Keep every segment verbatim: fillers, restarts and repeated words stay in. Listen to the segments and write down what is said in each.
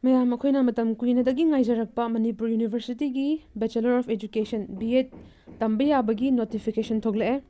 ꯃꯌꯥꯝ, ꯑꯩꯈꯣꯏꯅ ꯃꯇꯝ ꯀꯨꯏꯅꯗꯒꯤ ꯉꯥꯏꯖꯔꯛꯄ ꯃꯅꯤꯄꯨꯔ ꯌꯨꯅꯤꯚꯔꯁꯤꯇꯤꯒꯤ Bachelor of Education, B Ed, ꯇꯝꯕ ꯌꯥꯕꯒꯤ ꯅꯣꯇꯤꯐꯤꯀꯦꯁꯟ ꯊꯣꯛꯂꯛꯑꯦ꯫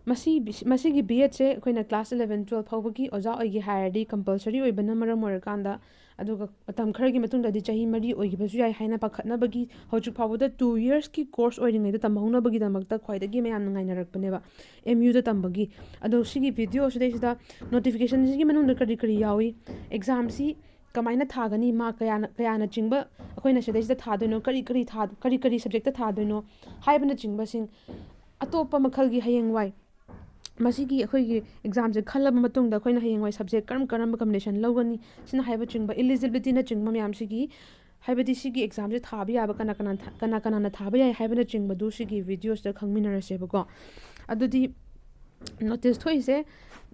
ꯃꯁꯤ, ꯃꯁꯤꯒꯤ B Edꯁꯦ ꯑꯩꯈꯣꯏꯅ class eleven, twelve ꯐꯥꯎꯕꯒꯤ ꯑꯣꯖꯥ ꯑꯣꯏꯒꯦ ꯍꯥꯏꯔꯗꯤ compulsory ꯑꯣꯏꯕꯅ ꯃꯔꯝ ꯑꯣꯏꯔꯀꯥꯟꯗ, ꯑꯗꯨꯒ ꯃꯇꯝ ꯈꯔꯒꯤ ꯃꯇꯨꯡꯗꯗꯤ ꯆꯍꯤ ꯃꯔꯤ ꯑꯣꯏꯈꯤꯕꯁꯨ ꯌꯥꯏ ꯍꯥꯏꯅ ꯄꯥꯈꯠꯅꯕꯒꯤ ꯍꯧꯖꯤꯛ ꯐꯥꯎꯕꯗ two yearsꯀꯤ course ꯑꯣꯏꯔꯤꯉꯩꯗ ꯇꯝꯍꯧꯅꯕꯒꯤꯗꯃꯛꯇ ꯈ꯭ꯋꯥꯏꯗꯒꯤ ꯃꯌꯥꯝꯅ ꯉꯥꯏꯅꯔꯛꯄꯅꯦꯕ, M Uꯗ ꯇꯝꯕꯒꯤ꯫ ꯑꯗꯣ ꯁꯤꯒꯤ ꯚꯤꯗꯤꯑꯣꯁꯤꯗꯩꯁꯤꯗ ꯅꯣꯇꯤꯐꯤꯀꯦꯁꯟꯁꯤꯒꯤ ꯃꯅꯨꯡꯗ ꯀꯔꯤ ꯀꯔꯤ ꯌꯥꯎꯏ, ꯑꯦꯛꯖꯥꯝꯁꯤ ꯀꯃꯥꯏꯅ ꯊꯥꯒꯅꯤ, ꯃꯥꯔꯛ ꯀꯌꯥꯅ, ꯀꯌꯥꯅꯆꯤꯡꯕ ꯑꯩꯈꯣꯏꯅ ꯁꯤꯗꯩꯁꯤꯗ ꯊꯥꯗꯣꯏꯅꯣ, ꯀꯔꯤ ꯀꯔꯤ ꯊꯥ-, ꯀꯔꯤ ꯀꯔꯤ ꯁꯕꯖꯦꯛꯇ ꯊꯥꯗꯣꯏꯅꯣ ꯍꯥꯏꯕꯅꯆꯤꯡꯕꯁꯤꯡ, ꯑꯇꯣꯞꯄ ꯃꯈꯜꯒꯤ ꯍꯌꯦꯡꯋꯥꯏ ꯃꯁꯤꯒꯤ ꯑꯩꯈꯣꯏꯒꯤ ꯑꯦꯛꯖꯥꯝꯁꯦ ꯈꯜꯂꯕ ꯃꯇꯨꯡꯗ ꯑꯩꯈꯣꯏꯅ ꯍꯌꯦꯡꯋꯥꯏ ꯁꯕꯖꯦꯛ ꯀꯔꯝ ꯀꯔꯝꯕ ꯀꯝꯕꯤꯅꯦꯁꯟ ꯂꯧꯒꯅꯤ, ꯁꯤꯅ ꯍꯥꯏꯕꯆꯤꯡꯕ, eligibilityꯅꯆꯤꯡꯕ ꯃꯌꯥꯝꯁꯤꯒꯤ, ꯍꯥꯏꯕꯗꯤ ꯁꯤꯒꯤ ꯑꯦꯛꯖꯥꯝꯁꯦ ꯊꯥꯕ ꯌꯥꯕ ꯀꯅꯥ ꯀꯅꯥ ꯊꯥ-, ꯀꯅꯥ ꯀꯅꯥꯅ ꯊꯥꯕ ꯌꯥꯏ ꯍꯥꯏꯕꯅꯆꯤꯡꯕꯗꯨ ꯁꯤꯒꯤ ꯚꯤꯗꯤꯑꯣꯁꯤꯗ ꯈꯪꯃꯤꯟꯅꯔꯁꯦꯕꯀꯣ꯫ ꯑꯗꯨꯗꯤ ꯅꯣꯇꯤꯁ ꯊꯣꯛꯏꯁꯦ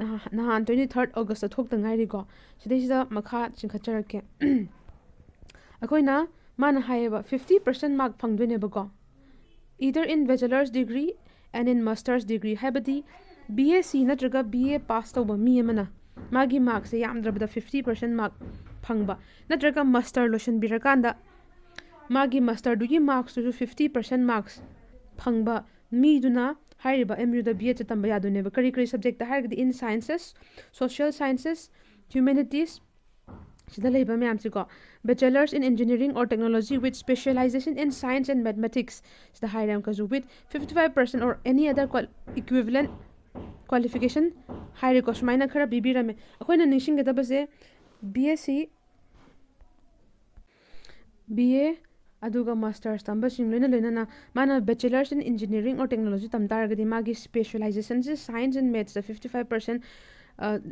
ꯅꯍꯥ-, ꯅꯍꯥꯟ twenty third Augustꯇ ꯊꯣꯛꯇ ꯉꯥꯏꯔꯤꯀꯣ꯫ ꯁꯤꯗꯩꯁꯤꯗ ꯃꯈꯥ ꯆꯤꯡꯈꯠꯆꯔꯛꯀꯦ꯫ ꯑꯩꯈꯣꯏꯅ, ꯃꯥꯅ ꯍꯥꯏꯌꯦꯕ, fifty percent mark ꯐꯪꯗꯣꯏꯅꯦꯕꯀꯣ, either in bachelor's degree and in master's degree, ꯍꯥꯏꯕꯗꯤ B S C ꯅꯠꯇ꯭ꯔꯒ B A pass ꯇꯧꯕ ꯃꯤ ꯑꯃꯅ ꯃꯥꯒꯤ ꯃꯥꯔꯛꯁꯦ ꯌꯥꯝꯗ꯭ꯔꯕꯗ fifty percent mark ꯐꯪꯕ, ꯅꯠꯇ꯭ꯔꯒ ꯃꯥꯁꯇꯔ ꯂꯣꯏꯁꯤꯟꯕꯤꯔꯀꯥꯟꯗ ꯃꯥꯒꯤ ꯃꯥꯁꯇꯔꯗꯨꯒꯤ ꯃꯥꯔꯛꯁꯇꯨꯁꯨ fifty percent marks ꯐꯪꯕ ꯃꯤꯗꯨꯅ ꯍꯥꯏꯔꯤꯕ M Uꯗ B Edꯁꯦ ꯇꯝꯕ ꯌꯥꯗꯣꯏꯅꯦꯕ꯫ ꯀꯔꯤ ꯀꯔꯤ ꯁꯕꯖꯦꯛꯇ ꯍꯥꯏꯔꯒꯗꯤ, in sciences, social sciences, humanities, ꯁꯤꯗ ꯂꯩꯕ ꯃꯌꯥꯝꯁꯤꯀꯣ, bachelor's in engineering or technology with specialization in science and mathematics, ꯁꯤꯗ ꯍꯥꯏꯔꯦ ꯑꯃꯨꯛꯀꯁꯨ, with fifty five percent or any other qual-, equivalent qualification ꯍꯥꯏꯔꯦꯀꯣ꯫ ꯁꯨꯃꯥꯏꯅ ꯈꯔ ꯄꯤꯕꯤꯔꯝꯃꯦ꯫ ꯑꯩꯈꯣꯏꯅ ꯅꯤꯡꯁꯤꯡꯒꯗꯕꯁꯦ, B S C, B A, ꯑꯗꯨꯒ masters ꯇꯝꯕꯁꯤꯡ ꯂꯣꯏꯅ ꯂꯣꯏꯅꯅ ꯃꯥꯅ bachelor's in engineering or technology ꯇꯝ ꯇꯥꯔꯒꯗꯤ ꯃꯥꯒꯤ specializationꯁꯦ science and mathsꯇ fifty five percent,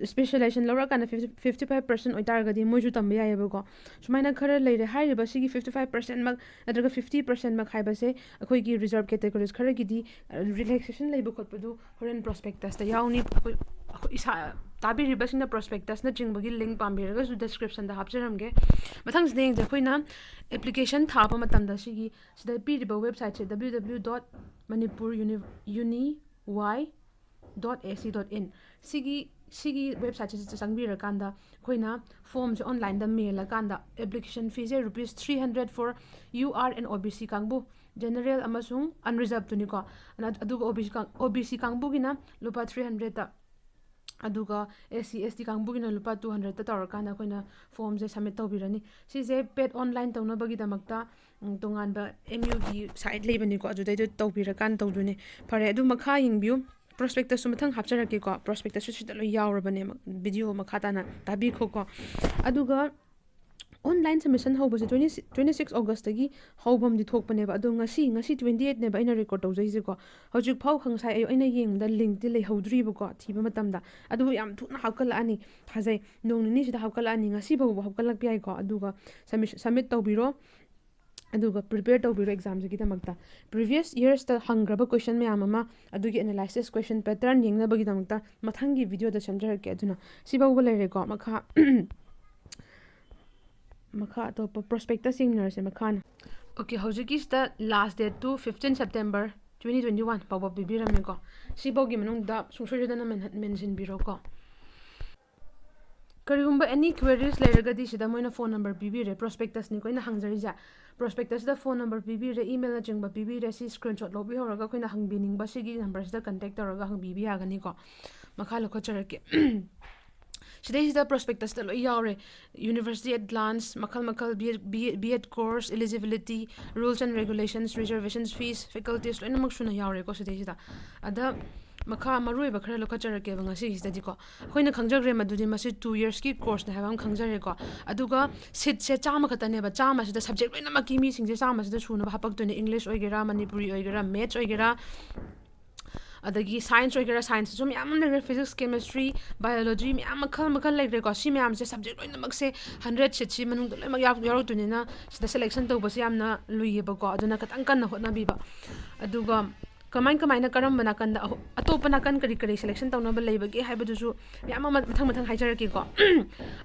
specialization ꯂꯧꯔꯀꯥꯟꯗ fifty, fifty five percent ꯑꯣꯏꯇꯥꯔꯒꯗꯤ ꯃꯣꯏꯁꯨ ꯇꯝꯕ ꯌꯥꯏꯑꯕꯀꯣ꯫ ꯁꯨꯃꯥꯏꯅ ꯈꯔ ꯂꯩꯔꯦ꯫ ꯍꯥꯏꯔꯤꯕ ꯁꯤꯒꯤ fifty five percentꯃꯛ ꯅꯠꯇ꯭ꯔꯒ fifty percentꯃꯛ ꯍꯥꯏꯕꯁꯦ ꯑꯩꯈꯣꯏꯒꯤ reserve categories ꯈꯔꯒꯤꯗꯤ, ꯑ, relaxation ꯂꯩꯕ ꯈꯣꯠꯄꯗꯨ ꯍꯣꯔꯦꯟ prospectusꯇ ꯌꯥꯎꯅꯤ꯫ ꯑꯩꯈꯣꯏ, ꯑꯩꯈꯣꯏ ꯏꯁꯥ ꯇꯥꯕꯤꯔꯤꯕꯁꯤꯡꯅ prospectusꯅꯆꯤꯡꯕꯒꯤ link ꯄꯥꯝꯕꯤꯔꯒꯁꯨ descriptionꯗ ꯍꯥꯞꯆꯔꯝꯒꯦ꯫ ꯃꯊꯪꯁꯤꯗ ꯌꯦꯡꯁꯦ꯫ ꯑꯩꯈꯣꯏꯅ application ꯊꯥꯕ ꯃꯇꯝꯗ ꯁꯤꯒꯤ, ꯁꯤꯗ ꯄꯤꯔꯤꯕ websiteꯁꯦ, W W W dot manipur uni, uni dot A C dot in꯫ ꯁꯤꯒꯤ ꯁꯤꯒꯤ ꯋꯦꯕꯁꯥꯏꯠꯁꯤꯗ ꯆꯪꯕꯤꯔꯀꯥꯟꯗ ꯑꯩꯈꯣꯏꯅ ꯐꯣꯝꯁꯦ ꯑꯣꯟꯂꯥꯏꯟꯗ ꯃꯦꯜꯂꯀꯥꯟꯗ application fees rupees three hundred for U R N O B C ꯀꯥꯡꯕꯨ, ꯖꯦꯅꯔꯦꯜ ꯑꯃꯁꯨꯡ ꯑꯟꯔꯤꯖꯥꯕꯇꯨꯅꯤꯀꯣ꯫ ꯑꯗꯨꯒ ꯑꯣ ꯕꯤ ꯁꯤ ꯑꯣ ꯕꯤ ꯁꯤ ꯀꯥꯡꯕꯨꯒꯤꯅ ꯂꯨꯄꯥ ꯊ꯭ꯔꯤ ꯍꯟꯗ꯭ꯔꯦꯠꯇ, ꯑꯗꯨꯒ ꯑꯦꯁ ꯁꯤ ꯑꯦꯁ ꯇꯤ ꯀꯥꯡꯕꯨꯒꯤꯅ ꯂꯨꯄꯥ ꯇꯨ ꯍꯟꯗ꯭ꯔꯦꯠꯇ ꯇꯧꯔꯀꯥꯟꯗ ꯑꯩꯈꯣꯏꯅ ꯐꯣꯝꯁꯦ ꯁꯕꯃꯤꯠ ꯇꯧꯕꯤꯔꯅꯤ꯫ ꯁꯤꯁꯦ ꯄꯦꯠ ꯑꯣꯟꯂꯥꯏꯟ ꯇꯧꯅꯕꯒꯤꯗꯃꯛꯇ ꯎꯝ, ꯇꯣꯉꯥꯟꯕ ꯑꯦꯝ ꯌꯨꯒꯤ ꯁꯥꯏꯠ ꯂꯩꯕꯅꯤꯀꯣ, ꯑꯗꯨꯗꯩꯗ ꯇꯧꯕꯤꯔꯀꯥꯟꯗ ꯇꯧꯗꯣꯏꯅꯦ꯫ ꯐꯔꯦ, ꯑꯗꯨ ꯃꯈꯥ ꯌꯦꯡꯕꯤꯌꯨ꯫ ꯄ꯭ꯔꯣꯁꯄꯦꯛꯇꯁꯁꯨ ꯃꯊꯪ ꯍꯥꯞꯆꯔꯛꯀꯦꯀꯣ꯫ ꯄ꯭ꯔꯣꯁꯄꯦꯛꯇꯁꯁꯨ ꯁꯤꯗ ꯂꯣꯏ ꯌꯥꯎꯔꯕꯅꯦ, ꯚꯤꯗꯤꯑꯣ ꯃꯈꯥ ꯇꯥꯅ ꯇꯥꯕꯤꯈꯣꯀꯣ꯫ ꯑꯗꯨꯒ ꯑꯣꯟꯂꯥꯏꯟ ꯁꯕꯃꯤꯁꯟ ꯍꯧꯕꯁꯦ ꯇ꯭ꯋꯦꯟꯇꯤ ꯇ꯭ꯋꯦꯟꯇꯤ ꯁꯤꯛꯁ ꯑꯣꯒꯁꯇꯒꯤ ꯍꯧꯐꯝꯗꯤ ꯊꯣꯛꯄꯅꯦꯕ, ꯑꯗꯣ ꯉꯁꯤ, ꯉꯁꯤ ꯇ꯭ꯋꯦꯟꯇꯤ ꯑꯩꯠꯅꯦꯕ ꯑꯩꯅ ꯔꯦꯀꯣꯔꯗ ꯇꯧꯖꯩꯁꯦꯀꯣ꯫ ꯍꯧꯖꯤꯛꯐꯥꯎ ꯉꯁꯥꯏ ꯑꯌꯨꯛ ꯑꯩꯅ ꯌꯦꯡꯕꯗ ꯂꯤꯡꯛꯇꯤ ꯂꯩꯍꯧꯗ꯭ꯔꯤꯕꯀꯣ, ꯊꯤꯕ ꯃꯇꯝꯗ꯫ ꯑꯗꯨꯕꯨ ꯌꯥꯝ ꯊꯨꯅ ꯍꯥꯞꯀꯠꯂꯛꯑꯅꯤ ꯊꯥꯖꯩ, ꯅꯣꯡ ꯅꯤꯅꯤꯁꯤꯗ ꯍꯥꯞꯀꯠꯂꯛꯑꯅꯤ, ꯉꯁꯤ ꯐꯥꯎꯕ ꯍꯥꯞꯀꯠꯂꯛꯄ ꯌꯥꯏꯀꯣ꯫ ꯑꯗꯨꯒ ꯁꯕꯃꯤꯠ ꯇꯧꯕꯤꯔꯣ, ꯑꯗꯨꯒ ꯄ꯭ꯔꯤꯄꯦꯌꯔ ꯇꯧꯕꯤꯔꯣ ꯑꯦꯛꯖꯥꯝꯁꯤꯒꯤꯗꯃꯛꯇ꯫ ꯄ꯭ꯔꯤꯚꯤꯌꯁ ꯌꯔꯁꯇ ꯍꯪꯈ꯭ꯔꯕ ꯀꯣꯏꯁꯟ ꯃꯌꯥꯝ ꯑꯃ, ꯑꯗꯨꯒꯤ ꯑꯦꯅꯥꯂꯥꯏꯁꯤꯁ, ꯀꯣꯏꯁꯟ ꯄꯦꯇꯔꯟ ꯌꯦꯡꯅꯕꯒꯤꯗꯃꯛꯇ ꯃꯊꯪꯒꯤ ꯚꯤꯗꯤꯑꯣꯗ ꯁꯦꯝꯖꯔꯛꯀꯦ꯫ ꯑꯗꯨꯅ ꯁꯤꯐꯥꯎꯕ ꯂꯩꯔꯦꯀꯣ꯫ ꯃꯈꯥ ꯃꯈꯥ ꯑꯇꯣꯞꯄ ꯄ꯭ꯔꯣꯁꯄꯦꯛꯇꯁ ꯌꯦꯡꯃꯤꯟꯅꯔꯁꯦ ꯃꯈꯥꯅ꯫ ꯑꯣꯀꯦ, ꯍꯧꯖꯤꯛꯀꯤꯁꯤꯗ ꯂꯥꯁ ꯗꯦꯠꯇꯨ fifteen September twenty twenty one ꯐꯥꯎꯕ ꯄꯤꯕꯤꯔꯝꯃꯦꯀꯣ꯫ ꯁꯤꯐꯥꯎꯒꯤ ꯃꯅꯨꯡꯗ ꯁꯨꯡꯁꯣꯏ ꯁꯣꯏꯗꯅ ꯃꯦꯟꯁꯤꯟꯕꯤꯔꯣꯀꯣ꯫ ꯀꯔꯤꯒꯨꯝꯕ ꯑꯦꯅꯤ ꯀ꯭ꯋꯦꯔꯤꯁ ꯂꯩꯔꯒꯗꯤ ꯁꯤꯗ ꯃꯣꯏꯅ ꯐꯣꯟ ꯅꯝꯕꯔ ꯄꯤꯕꯤꯔꯦ, ꯄ꯭ꯔꯣꯁꯄꯦꯛꯇꯁꯅꯤꯀꯣ ꯑꯩꯅ ꯍꯪꯖꯔꯤꯁꯦ꯫ ꯄ꯭ꯔꯣꯁꯄꯦꯛꯇꯁꯇ ꯐꯣꯟ ꯅꯝꯕꯔ ꯄꯤꯕꯤꯔꯦ, ꯏꯃꯦꯜꯅꯆꯤꯡꯕ ꯄꯤꯕꯤꯔꯦ꯫ ꯁꯤ ꯁ꯭ꯀ꯭ꯔꯤꯟꯁꯣꯠ ꯂꯧꯕꯤꯍꯧꯔꯒ ꯑꯩꯈꯣꯏꯅ ꯍꯪꯕꯤꯅꯤꯡꯕ ꯁꯤꯒꯤ ꯅꯝꯕꯔꯁꯤꯗ ꯀꯟꯇꯦꯛ ꯇꯧꯔꯒ ꯍꯪꯕꯤꯕ ꯌꯥꯒꯅꯤꯀꯣ꯫ ꯃꯈꯥ ꯂꯧꯈꯠꯆꯔꯛꯀꯦ꯫ ꯁꯤꯗꯩꯁꯤꯗ ꯄ꯭ꯔꯣꯁꯄꯦꯛꯇꯁꯇ ꯂꯣꯏ ꯌꯥꯎꯔꯦ꯫ University at glance, ꯃꯈꯜ ꯃꯈꯜ, B Ed, B Ed, B Ed course, eligibility, rules and regulations, reservations fees, faculties, ꯂꯣꯏꯅꯃꯛ ꯁꯨꯅ ꯌꯥꯎꯔꯦꯀꯣ ꯁꯤꯗꯩꯁꯤꯗ꯫ ꯑꯗ ꯃꯈꯥ ꯃꯔꯨꯑꯣꯏꯕ ꯈꯔ ꯂꯧꯈꯠꯆꯔꯛꯀꯦꯕ ꯉꯁꯤꯒꯤꯁꯤꯗꯗꯤꯀꯣ꯫ ꯑꯩꯈꯣꯏꯅ ꯈꯪꯖꯈ꯭ꯔꯦ ꯃꯗꯨꯗꯤ ꯃꯁꯤ ꯇꯨ ꯌꯔꯁꯀꯤ ꯀꯣꯔꯁꯅꯦ ꯍꯥꯏꯕ ꯑꯃ ꯈꯪꯖꯔꯦꯀꯣ꯫ ꯑꯗꯨꯒ ꯁꯤꯠꯁꯦ ꯆꯥꯝꯃ ꯈꯛꯇꯅꯦꯕ꯫ ꯆꯥꯝꯃꯁꯤꯗ ꯁꯕꯖꯦꯛ ꯂꯣꯏꯅꯃꯛꯀꯤ ꯃꯤꯁꯤꯡꯁꯦ ꯆꯥꯝꯃꯁꯤꯗ ꯁꯨꯅꯕ ꯍꯥꯄꯛꯇꯣꯏꯅꯦ꯫ ꯏꯪꯂꯤꯁ ꯑꯣꯏꯒꯦꯔꯥ, ꯃꯅꯤꯄꯨꯔꯤ ꯑꯣꯏꯒꯦꯔꯥ, ꯃꯦꯠꯁ ꯑꯣꯏꯒꯦꯔꯥ, ꯑꯗꯒꯤ ꯁꯥꯏꯟꯁ ꯑꯣꯏꯒꯦꯔꯥ, ꯁꯥꯏꯟꯁꯇꯁꯨ ꯃꯌꯥꯝ ꯑꯃ ꯂꯩꯈ꯭ꯔꯦ, ꯐꯤꯖꯤꯛꯁ, ꯀꯦꯃꯤꯁꯇ꯭ꯔꯤ, ꯕꯥꯏꯑꯣꯂꯣꯖꯤ, ꯃꯌꯥꯝ ꯃꯈꯜ ꯃꯈꯜ ꯂꯩꯈ꯭ꯔꯦꯀꯣ꯫ ꯁꯤ ꯃꯌꯥꯝꯁꯦ, ꯁꯕꯖꯦꯛ ꯂꯣꯏꯅꯃꯛꯁꯦ, ꯍꯟꯗ꯭ꯔꯦꯠ ꯁꯤꯠꯁꯤ ꯃꯅꯨꯡꯗ ꯂꯣꯏꯅꯃꯛ ꯌꯥꯎ-, ꯌꯥꯎꯔꯛꯇꯣꯏꯅꯤꯅ ꯁꯤꯗ ꯁꯦꯂꯦꯛꯁꯟ ꯇꯧꯕꯁꯦ ꯌꯥꯝꯅ ꯂꯨꯏꯌꯦꯕꯀꯣ꯫ ꯑꯗꯨꯅ ꯈꯤꯇꯪ ꯀꯟꯅ ꯍꯣꯠꯅꯕꯤꯕ꯫ ꯑꯗꯨꯒ ꯀꯃꯥꯏ ꯀꯃꯥꯏꯅ, ꯀꯔꯝꯕ ꯅꯥꯀꯟꯗ ꯑꯍꯣ-, ꯑꯇꯣꯞꯄ ꯅꯥꯀꯟ ꯀꯔꯤ ꯀꯔꯤ ꯁꯦꯂꯦꯛꯁꯟ ꯇꯧꯅꯕ ꯂꯩꯕꯒꯦ ꯍꯥꯏꯕꯗꯨꯁꯨ ꯃꯌꯥꯝ ꯑꯃ ꯃꯊꯪ ꯃꯊꯪ ꯍꯥꯏꯖꯔꯛꯀꯦꯀꯣ꯫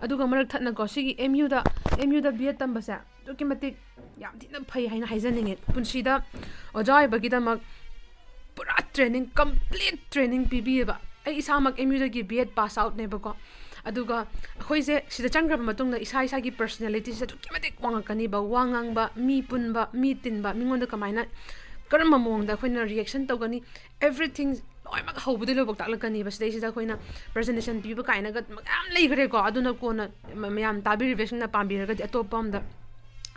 ꯑꯗꯨꯒ ꯃꯔꯛ ꯊꯠꯅꯀꯣ, ꯁꯤꯒꯤ ꯑꯦꯝ ꯌꯨꯗ, ꯑꯦꯝ ꯌꯨꯗ ꯕꯤ ꯑꯦꯗ ꯇꯝꯕꯁꯦ ꯑꯗꯨꯛꯀꯤ ꯃꯇꯤꯛ ꯌꯥꯝ ꯊꯤꯅ ꯐꯩ ꯍꯥꯏꯅ ꯍꯥꯏꯖꯅꯤꯡꯉꯦ꯫ ꯄꯨꯟꯁꯤꯗ ꯑꯣꯖꯥ ꯑꯣꯏꯕꯒꯤꯗꯃꯛ ꯄꯨꯔꯥ ꯇ꯭ꯔꯦꯅꯤꯡ, ꯀꯝꯄ꯭ꯂꯤꯠ ꯇ꯭ꯔꯦꯅꯤꯡ ꯄꯤꯕꯤꯌꯦꯕ꯫ ꯑꯩ ꯏꯁꯥꯃꯛ ꯑꯦꯝ ꯌꯨꯗꯒꯤ ꯕꯤ ꯑꯦꯗ ꯄꯥꯁ ꯑꯥꯎꯠꯅꯦꯕꯀꯣ꯫ ꯑꯗꯨꯒ ꯑꯩꯈꯣꯏꯁꯦ ꯁꯤꯗ ꯆꯪꯈ꯭ꯔꯕ ꯃꯇꯨꯡꯗ ꯏꯁꯥ ꯏꯁꯥꯒꯤ ꯄꯔꯁꯅꯦꯂꯤꯇꯤꯁꯦ ꯑꯗꯨꯛꯀꯤ ꯃꯇꯤꯛ ꯋꯥꯡꯉꯛꯀꯅꯤꯕ꯫ ꯋꯥ ꯉꯥꯡꯕ, ꯃꯤ ꯄꯨꯟꯕ, ꯃꯤ ꯇꯤꯟꯕ, ꯃꯤꯉꯣꯟꯗ ꯀꯃꯥꯏꯅ, ꯀꯔꯝꯕ ꯃꯑꯣꯡꯗ ꯑꯩꯈꯣꯏꯅ ꯔꯤꯌꯦꯛꯁꯟ ꯇꯧꯒꯅꯤ, everything ꯂꯣꯏꯅꯃꯛ ꯍꯧꯕꯗꯩ ꯂꯣꯏꯕꯧ ꯇꯥꯛꯂꯛꯀꯅꯤꯕ꯫ ꯁꯤꯗꯩꯁꯤꯗ ꯑꯩꯈꯣꯏꯅ ꯄ꯭ꯔꯖꯦꯟꯇꯦꯁꯟ ꯄꯤꯕ ꯀꯥꯏꯅꯒ ꯃꯌꯥꯝ ꯂꯩꯈ꯭ꯔꯦꯀꯣ꯫ ꯑꯗꯨꯅ ꯀꯣꯟꯅ ꯃ-, ꯃꯌꯥꯝ ꯇꯥꯕꯤꯔꯤꯕꯁꯤꯡꯅ ꯄꯥꯝꯕꯤꯔꯒꯗꯤ ꯑꯇꯣꯞꯄ ꯑꯝꯗ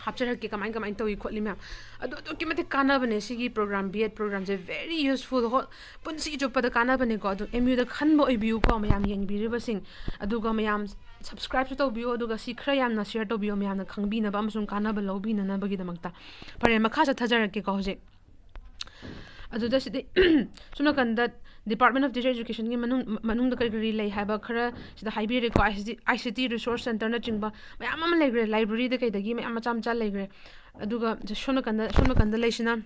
ꯍꯥꯞꯆꯔꯛꯀꯦ, ꯀꯃꯥꯏ ꯀꯃꯥꯏꯅ ꯇꯧꯏ ꯈꯣꯠꯂꯤ ꯃꯌꯥꯝ꯫ ꯑꯗꯣ ꯑꯗꯨꯛꯀꯤ ꯃꯇꯤꯛ ꯀꯥꯟꯅꯕꯅꯦ ꯁꯤꯒꯤ ꯄ꯭ꯔꯣꯒ꯭ꯔꯥꯝ, ꯕꯤ ꯑꯦꯗ ꯄ꯭ꯔꯣꯒ꯭ꯔꯥꯝꯁꯦ, very useful꯫ ꯍꯣ, ꯄꯨꯟꯁꯤ ꯆꯨꯞꯄꯗ ꯀꯥꯟꯅꯕꯅꯦꯀꯣ꯫ ꯑꯗꯨ ꯑꯦꯝ ꯌꯨꯗ ꯈꯟꯕ ꯑꯣꯏꯕꯤꯌꯨꯀꯣ, ꯃꯌꯥꯝ ꯌꯦꯡꯕꯤꯔꯤꯕꯁꯤꯡ꯫ ꯑꯗꯨꯒ ꯃꯌꯥꯝ ꯁꯕꯁꯀ꯭ꯔꯥꯏꯕꯁꯨ ꯇꯧꯕꯤꯌꯨ, ꯑꯗꯨꯒ ꯁꯤ ꯈꯔ ꯌꯥꯝꯅ ꯁꯤꯌꯔ ꯇꯧꯕꯤꯌꯨ, ꯃꯌꯥꯝꯅ ꯈꯪꯕꯤꯅꯕ ꯑꯃꯁꯨꯡ ꯀꯥꯟꯅꯕ ꯂꯧꯕꯤꯅꯅꯕꯒꯤꯗꯃꯛꯇ꯫ ꯐꯔꯦ, ꯃꯈꯥ ꯆꯠꯊꯖꯔꯛꯀꯦꯀꯣ ꯍꯧꯖꯤꯛ꯫ ꯑꯗꯨꯗ ꯁꯤꯗꯤ ꯁꯣꯝ ꯅꯥꯀꯟꯗ Department of Teacher Educationꯒꯤ ꯃꯅꯨꯡ, ꯃꯅꯨꯡꯗ ꯀꯔꯤ ꯀꯔꯤ ꯂꯩ ꯍꯥꯏꯕ ꯈꯔ ꯁꯤꯗ ꯍꯥꯏꯕꯤꯔꯦꯀꯣ꯫ I C T, I C T resource centreꯅꯆꯤꯡꯕ ꯃꯌꯥꯝ ꯑꯃ ꯂꯩꯈ꯭ꯔꯦ, ꯂꯥꯏꯕ꯭ꯔꯦꯔꯤꯗ ꯀꯩꯗꯒꯤ ꯃꯌꯥꯝ ꯃꯆꯥ ꯃꯆꯥ ꯂꯩꯈ꯭ꯔꯦ꯫ ꯑꯗꯨꯒ ꯁꯣꯝ ꯅꯥꯀꯟꯗ, ꯁꯣꯝ ꯅꯥꯀꯟꯗ ꯂꯩꯁꯤꯅ,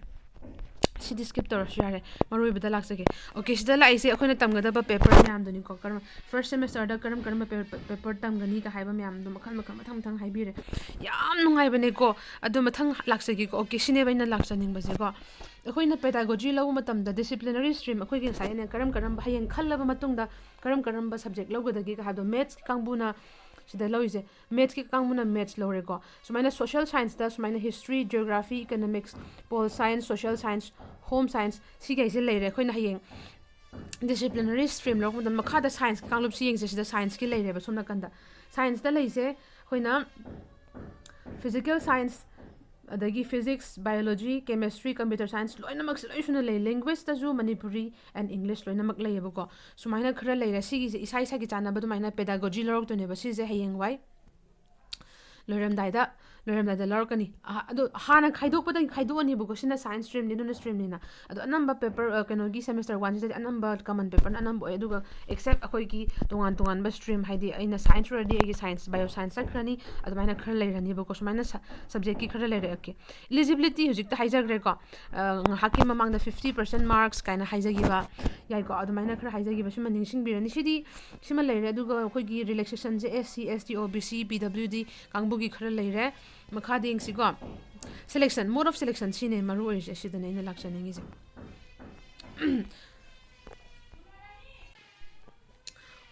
ꯁꯤꯗꯤ skip ꯇꯧꯔꯁꯨ ꯌꯥꯔꯦ, ꯃꯔꯨ ꯑꯣꯏꯕꯗ ꯂꯥꯛꯆꯒꯦ꯫ ꯑꯣꯀꯦ, ꯁꯤꯗ ꯂꯥꯛꯏꯁꯦ ꯑꯩꯈꯣꯏꯅ ꯇꯝꯒꯗꯕ paper ꯃꯌꯥꯝꯗꯨꯅꯤꯀꯣ꯫ ꯀꯔꯝ, first semesterꯗ ꯀꯔꯝ ꯀꯔꯝꯕ paper, paper ꯇꯝꯒꯅꯤꯒ ꯍꯥꯏꯕ ꯃꯌꯥꯝꯗꯣ ꯃꯈꯜ ꯃꯈꯜ ꯃꯊꯪ ꯃꯊꯪ ꯍꯥꯏꯕꯤꯔꯦ꯫ ꯌꯥꯝ ꯅꯨꯡꯉꯥꯏꯕꯅꯦꯀꯣ꯫ ꯑꯗꯣ ꯃꯊꯪ ꯂꯥꯛꯆꯒꯦꯀꯣ꯫ ꯑꯣꯀꯦ, ꯁꯤꯅꯦꯕ ꯑꯩꯅ ꯂꯥꯛꯆꯅꯤꯡꯕꯁꯦꯀꯣ꯫ ꯑꯩꯈꯣꯏꯅ pedagogy ꯂꯧꯕ ꯃꯇꯝꯗ disciplinary stream ꯑꯩꯈꯣꯏꯒꯤ ꯉꯁꯥꯏ ꯑꯩꯅ ꯀꯔꯝ ꯀꯔꯝꯕ, ꯍꯌꯦꯡ ꯈꯜꯂꯕ ꯃꯇꯨꯡꯗ ꯀꯔꯝ ꯀꯔꯝꯕ subject ꯂꯧꯒꯗꯒꯦ ꯍꯥꯏꯕꯗꯣ, mathsꯀꯤ ꯀꯥꯡꯕꯨꯅ ꯁꯤꯗ ꯂꯧꯔꯤꯁꯦ, mathsꯀꯤ ꯀꯥꯡꯕꯨꯅ maths ꯂꯧꯔꯦꯀꯣ꯫ ꯁꯨꯃꯥꯏꯅ social scienceꯇ ꯁꯨꯃꯥꯏꯅ history, geography, economics, pol science, social science, home science, ꯁꯤꯈꯩꯁꯦ ꯂꯩꯔꯦ꯫ ꯑꯩꯈꯣꯏꯅ ꯍꯌꯦꯡ disciplinary stream ꯂꯧꯔꯛꯄ ꯃꯇꯝꯗ ꯃꯈꯥꯗ scienceꯀꯤ ꯀꯥꯡꯂꯨꯞꯁꯤ ꯌꯦꯡꯁꯦ꯫ ꯁꯤꯗ scienceꯀꯤ ꯂꯩꯔꯦꯕ ꯁꯣꯝ ꯅꯥꯀꯟꯗ꯫ Scienceꯇ ꯂꯩꯁꯦ ꯑꯩꯈꯣꯏꯅ physical science, ꯑꯗꯒꯤ physics, biology, chemistry, computer science, ꯂꯣꯏꯅꯃꯛꯁꯦ ꯂꯣꯏ ꯁꯨꯅ ꯂꯩ꯫ Languageꯇꯁꯨ Manipuri and English ꯂꯣꯏꯅꯃꯛ ꯂꯩꯌꯦꯕꯀꯣ꯫ ꯁꯨꯃꯥꯏꯅ ꯈꯔ ꯂꯩꯔꯦ꯫ ꯁꯤꯒꯤꯁꯦ ꯏꯁꯥ ꯏꯁꯥꯒꯤ ꯆꯥꯟꯅꯕ ꯑꯗꯨꯃꯥꯏꯅ pedagogy ꯂꯧꯔꯛꯇꯣꯏꯅꯦꯕ꯫ ꯁꯤꯁꯦ ꯍꯌꯦꯡꯋꯥꯏ ꯂꯣꯏꯔꯝꯗꯥꯏꯗ, ꯂꯣꯏꯔꯝꯗꯥꯏꯗ ꯂꯧꯔꯛꯀꯅꯤ꯫ ꯑ, ꯑꯗꯣ ꯍꯥꯟꯅ ꯈꯥꯏꯗꯣꯛꯄꯗ ꯈꯥꯏꯗꯣꯛꯑꯅꯤꯕꯀꯣ꯫ ꯁꯤꯅ science streamꯅꯤ, ꯑꯗꯨꯅ streamꯅꯤꯅ꯫ ꯑꯗꯣ ꯑꯅꯝꯕ paper, ꯑ, ꯀꯩꯅꯣꯒꯤ semester oneꯁꯤꯗꯗꯤ ꯑꯅꯝꯕ common paperꯅ ꯑꯅꯝꯕ ꯑꯣꯏ꯫ ꯑꯗꯨꯒ except ꯑꯩꯈꯣꯏꯒꯤ ꯇꯣꯉꯥꯟ ꯇꯣꯉꯥꯟꯕ stream, ꯍꯥꯏꯗꯤ ꯑꯩꯅ science ꯑꯣꯏꯔꯗꯤ ꯑꯩꯒꯤ science, bio science ꯆꯠꯈ꯭ꯔꯅꯤ, ꯑꯗꯨꯃꯥꯏꯅ ꯈꯔ ꯂꯩꯔꯅꯤꯕꯀꯣ꯫ ꯁꯨꯃꯥꯏꯅ ꯁ-, subjectꯀꯤ ꯈꯔ ꯂꯩꯔꯛꯑꯒꯦ꯫ Eligibility ꯍꯧꯖꯤꯛꯇ ꯍꯥꯏꯖꯈ꯭ꯔꯦꯀꯣ꯫ ꯑ, ꯉꯥꯏꯍꯥꯛꯀꯤ ꯃꯃꯥꯡꯗ fifty percent marks ꯀꯥꯏꯅ ꯍꯥꯏꯖꯈꯤꯕ, ꯌꯥꯏꯀꯣ? ꯑꯗꯨꯃꯥꯏꯅ ꯈꯔ ꯍꯥꯏꯖꯈꯤꯕ, ꯁꯤꯃ ꯅꯤꯡꯁꯤꯡꯕꯤꯔꯅꯤ꯫ ꯁꯤꯗꯤ, ꯁꯤꯃ ꯂꯩꯔꯦ꯫ ꯑꯗꯨꯒ ꯑꯩꯈꯣꯏꯒꯤ relaxationꯁꯦ S C, S T, O B C, P W D ꯀꯥꯡꯕꯨꯒꯤ ꯈꯔ ꯂꯩꯔꯦ꯫ ꯃꯈꯥꯗ ꯌꯦꯡꯁꯤꯀꯣ꯫ Selection, mode of selection, ꯁꯤꯅꯦ ꯃꯔꯨ ꯑꯣꯏꯔꯤꯁꯦ, ꯁꯤꯗꯅꯦ ꯑꯩꯅ ꯂꯥꯛꯆꯅꯤꯡꯉꯤꯁꯦ꯫